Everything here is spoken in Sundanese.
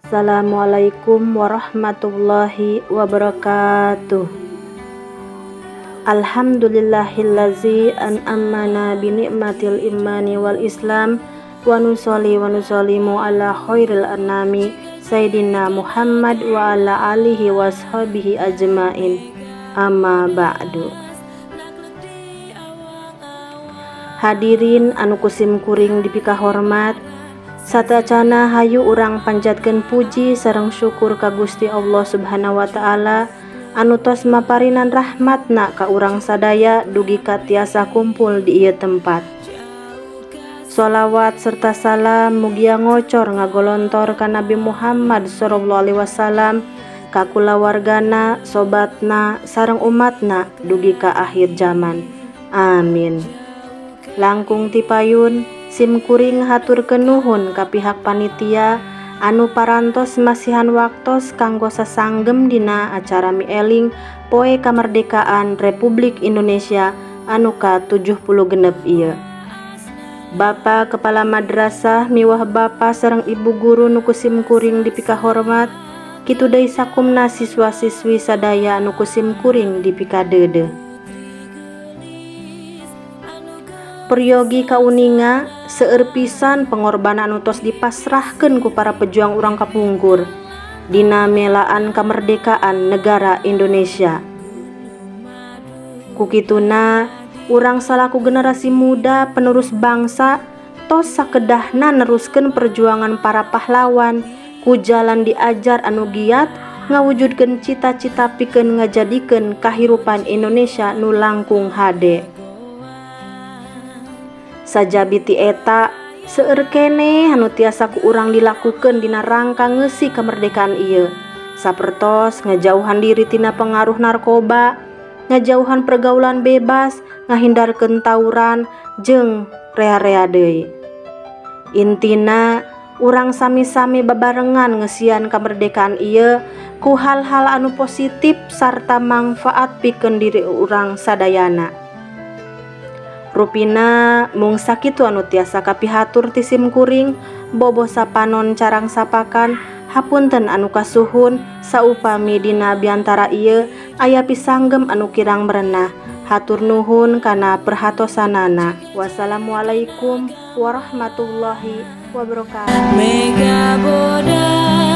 Assalamualaikum warahmatullahi wabarakatuh. Alhamdulillahillazi an'amana bi ni'matil imani wal islam wa nusolli wa nusallimu ala khairil anami sayyidina Muhammad wa ala alihi washabihi ajmain. Amma ba'du. Hadirin anu kusim kuring dipikahormat, satacana hayu urang panjatkeun puji sareng syukur ka Gusti Allah Subhanahu wa taala anu tos maparinan rahmatna ka urang sadaya dugi ka tiasa kumpul di ieu tempat. Sholawat serta salam mugia ngocor ngagolontor ka Nabi Muhammad sallallahu alaihi wasallam, ka kulawargana, sobatna, sareng umatna dugi ka akhir zaman. Amin. Langkung tipayun sim kuring haturkeun nuhun ka pihak panitia anu parantos masihan waktos kanggo sasanggem dina acara mieling Poe Kamerdekaan Republik Indonesia anu ka-76 ieu. Bapak Kepala Madrasah miwah Bapak sareng Ibu guru nu kusim kuring dipikahormat, kitu deui sakumna siswa-siswi sadaya anu kusim kuring dipikadeudeuh. Peryogi kauninga seueur pisan pengorbanan anu tos dipasrahkeun ku para pejuang urang kapungkur dina melaan kemerdekaan negara Indonesia. Kukituna urang salaku generasi muda penerus bangsa tos sakedahna neruskeun perjuangan para pahlawan ku jalan diajar anu giat ngawujudkeun cita-cita pikeun ngajadikeun kahirupan Indonesia nu langkung hade. Sajabi ti eta seueur keneh anu tiasa ku urang dilakukeun dina rangka ngeusi kemerdekaan ieu, sapertos ngajauhan diri tina pengaruh narkoba, ngajauhan pergaulan bebas, ngahindarkeun tawuran jeung rea-rea deui. Intina urang sami-sami babarengan ngeusian kemerdekaan ieu ku hal-hal anu positif sarta mangfaat pikeun diri urang sadayana. Rupina mung sakitu anu tiasa kapihatur ti sim kuring, bobo sapanon carang sapakan, hapunten anu kasuhun saupami dina biantara ieu aya pisanggem anu kirang merenah. Hatur nuhun kana perhatosanana. Wassalamualaikum warahmatullahi wabarakatuh. Mega bodas.